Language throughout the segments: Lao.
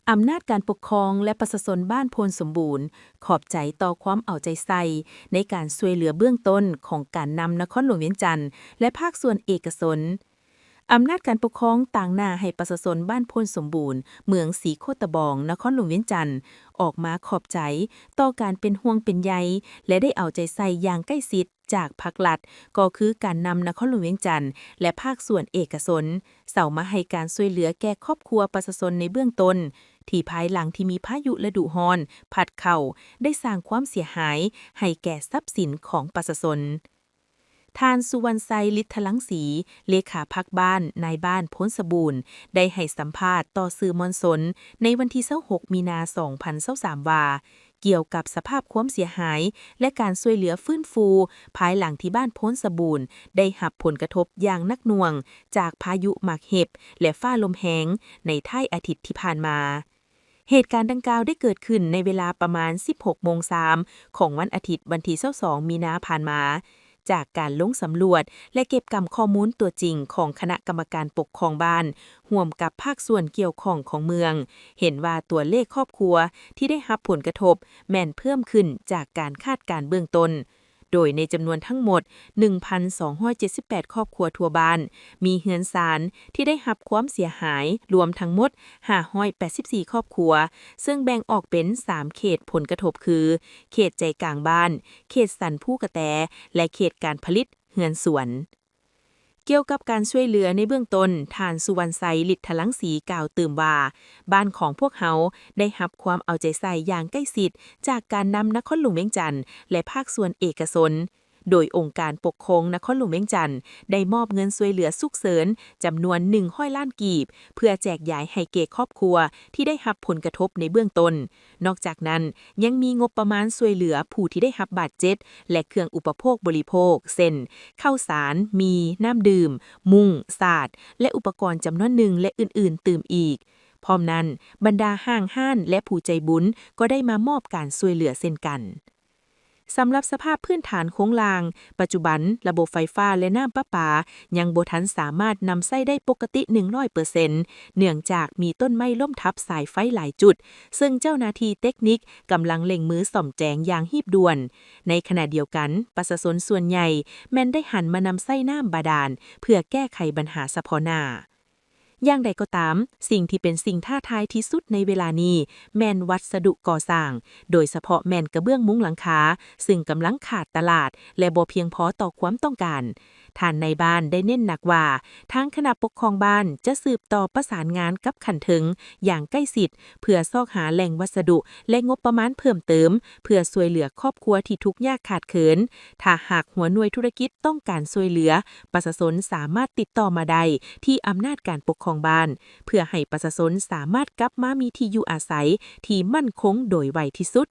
ອຳນາດການປົກຄອງ ແລະ ປະຊາຊົນບ້ານໂພນສົມບູນ ຂອບໃຈຕໍ່ຄວາມເອົາໃຈໃສ່ໃນການຊ່ວຍເຫຼືອເບື້ອງຕົ້ນຂອງການນຳນະຄອນຫຼວງວຽງຈັນ ແລະ ພາກສ່ວນເອກະຊົນ. ອຳນາດການປົກຄອງຕາງໜ້າໃຫ້ປະຊາຊົນບ້ານໂພນສົມບູນ ເມືອງສີໂຄດຕະບອງ ນະຄອນຫຼວງວຽງຈັນ ອອກມາຂອບໃຈຕໍ່ການເປັນຫ່ວງເປັນໃຍ ແລະ ໄດ້ເອົາໃຈໃສ່ຢ່າງໃກ້ຊິດຈາກພັກລັດ ກໍຄືການນຳນະຄອນຫຼວງວຽງຈັນ ແລະ ພາກສ່ວນເອກະຊົນ ເຂົ້າມາໃຫ້ການຊ່ວຍເຫຼືອແກ່ຄອບຄົວປະຊາຊົນໃນເບື້ອງຕົ້ນ ທີ່ພາຍຫຼັງທີ່ມີພາຍຸລະດູຮ້ອນພັດເຂົ້າ ໄດ້ສ້າງຄວາມເສຍຫາຍໃຫ້ແກ່ຊັບສິນຂອງປະຊາຊົນ. ທ່ານ ສຸວັນໄຊ ລິດທະລັງສີ ເລຂາພັກບ້ານ ນາຍບ້ານໂພນສະບູນ ໄດ້ໃຫ້ສຳພາດຕໍ່ສື່ມວນຊົນໃນວັນທີຊາວຫົກ ມີນາ ສອງພັນຊາວສາມ ວ່າ ກ່ຽວກັບສະພາບຄວາມເສຍຫາຍ ແລະ ການຊ່ວຍເຫຼືອຟື້ນຟູ ພາຍຫຼັງທີ່ບ້ານໂພນສະບູນ ໄດ້ຮັບຜົນກະທົບຢ່າງໜັກໜ່ວງຈາກພາຍຸໝາກເຫັບ ແລະ ຟ້າລົມແຮງໃນທ້າຍອາທິດທີ່ຜ່ານມາ. ເຫດການດັ່ງກ່າວໄດ້ເກີດຂຶ້ນໃນເວລາປະມານສິບຫົກໂມງຊາມ ຂອງວັນອາທິດ ວັນທີຊາວສອງ ມີນາຜ່ານມາ. ຈາກການລົງສຳຫຼວດ ແລະ ເກັບກຳຂໍ້ມູນຕົວຈິງຂອງຄະນະກຳມະການປົກຄອງບ້ານ ຮ່ວມກັບພາກສ່ວນກ່ຽວຂ້ອງຂອງເມືອງ, ເຫັນວ່າຕົວເລກຄອບຄົວທີ່ໄດ້ຮັບຜົນກະທົບແມ່ນເພີ່ມຂຶ້ນຈາກການຄາດການເບື້ອງຕົ້ນ, ໂດຍໃນຈຳນວນທັງໝົດ ໜຶ່ງພັນສອງຮ້ອຍເຈັດສິບແປດ ຄອບຄົວທົ່ວບ້ານ ມີເຮືອນຊານທີ່ໄດ້ຮັບຄວາມເສຍຫາຍລວມທັງໝົດ ຫ້າຮ້ອຍແປດສິບສີ່ ຄອບຄົວ, ເຊິ່ງແບ່ງອອກເປັນສາມເຂດຜົນກະທົບຄື ເຂດໃຈກາງບ້ານ, ເຂດສັນພູກະແຕ ແລະ ເຂດການຜະລິດເຮືອນສວນ. ກ່ຽວກັບການຊ່ວຍເຫຼືອໃນເບື້ອງຕົ້ນ, ທ່ານ ສຸວັນໄຊ ລິດທະລັງສີ ກ່າວຕື່ມວ່າ, ບ້ານຂອງພວກເຮົາໄດ້ຮັບຄວາມເອົາໃຈໃສ່ຢ່າງໃກ້ຊິດຈາກການນຳນະຄອນຫຼວງວຽງຈັນ ແລະ ພາກສ່ວນເອກະຊົນ, ໂດຍອົງການປົກຄອງນະຄອນຫຼວງວຽງຈັນ ໄດ້ມອບເງິນຊ່ວຍເຫຼືອສຸກເສີນຈຳນວນໜຶ່ງຮ້ອຍລ້ານກີບ ເພື່ອແຈກຢາຍໃຫ້ແກ່ຄອບຄົວທີ່ໄດ້ຮັບຜົນກະທົບໃນເບື້ອງຕົ້ນ. ນອກຈາກນັ້ນ, ຍັງມີງົບປະມານຊ່ວຍເຫຼືອຜູ້ທີ່ໄດ້ຮັບບາດເຈັບ ແລະ ເຄື່ອງອຸປະໂພກບໍລິໂພກ ເຊັ່ນ ເຂົ້າສານ, ໝີ່, ນ້ຳດື່ມ, ມຸ້ງ, ສາດ ແລະ ອຸປະກອນຈຳນວນໜຶ່ງ ແລະ ອື່ນໆ ຕື່ມອີກ. ພ້ອມນັ້ນ, ບັນດາຫ້າງຮ້ານ ແລະ ຜູ້ໃຈບຸນກໍໄດ້ມາມອບການຊ່ວຍເຫຼືອເຊັ່ນກັນ. ສຳລັບສະພາບພື້ນຖານໂຄງລ່າງ, ປັດຈຸບັນລະບົບໄຟຟ້າ ແລະ ນ້ຳປະປາຍັງບໍ່ທັນສາມາດນຳໃຊ້ໄດ້ປົກກະຕິ ໜຶ່ງຮ້ອຍເປີເຊັນ ເນື່ອງຈາກມີຕົ້ນໄມ້ລົ້ມທັບສາຍໄຟຫຼາຍຈຸດ, ເຊິ່ງເຈົ້າໜ້າທີ່ເຕັກນິກກຳລັງເລັ່ງມືສ້ອມແຈງຢ່າງຮີບດ່ວນ. ໃນຂະນະດຽວກັນ, ປະຊາຊົນສ່ວນໃຫຍ່ແມ່ນໄດ້ຫັນມານຳໃຊ້ນ້ຳບາດານເພື່ອແກ້ໄຂບັນຫາສະເພາະໜ້າ. ຢ່າງໃດກໍຕາມ, ສິ່ງທີ່ເປັນສິ່ງທ້າທາຍທີ່ສຸດໃນເວລານີ້ແມ່ນວັດສະດຸກໍ່ສ້າງ, ໂດຍສະເພາະແມ່ນກະເບື້ອງມຸງຫຼັງຄາ, ເຊິ່ງກຳລັງຂາດຕະຫຼາດ ແລະ ບໍ່ພຽງພໍຕໍ່ຄວາມຕ້ອງການ. ທ່ານນາຍບ້ານໄດ້ເນັ້ນໜັກວ່າ, ທາງຄະນະປົກຄອງບ້ານຈະສືບຕໍ່ປະສານງານກັບຂັ້ນເທິງຢ່າງໃກ້ຊິດ ເພື່ອຊອກຫາແຫຼ່ງວັດສະດຸ ແລະ ງົບປະມານເພີ່ມເຕີມ ເພື່ອຊ່ວຍເຫຼືອຄອບຄົວທີ່ທຸກຍາກຂາດເຂີນ. ຖ້າຫາກຫົວໜ່ວຍທຸລະກິດຕ້ອງການຊ່ວຍເຫຼືອ, ປະຊາຊົນສາມາດຕິດຕໍ່ມາໄດ້ທີ່ອຳນາດການປົກຄອງບ້ານ ເພື່ອໃຫ້ປະຊາຊົນສາມາດກັບມາມີທີ່ຢູ່ອາໄສທີ່ໝັ້ນຄົງໂດຍໄວທີ່ສຸດ.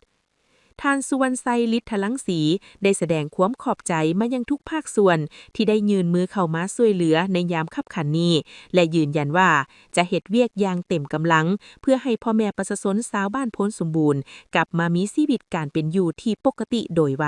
ທ່ານ ສຸວັນໄຊ ລິດທະລັງສີ ໄດ້ສະແດງຄວາມຂອບໃຈມາຍັງທຸກພາກສ່ວນທີ່ໄດ້ຍື່ນມືເຂົ້າມາຊ່ວຍເຫຼືອໃນຍາມຄັບຂັນນີ້ ແລະ ຢືນຢັນວ່າຈະເຮັດວຽກຢ່າງເຕັມກຳລັງ ເພື່ອໃຫ້ພໍ່ແມ່ປະຊາຊົນຊາວບ້ານໂພນສົມບູນກັບມາມີຊີວິດການເປັນຢູ່ທີ່ປົກກະຕິໂດຍໄວ.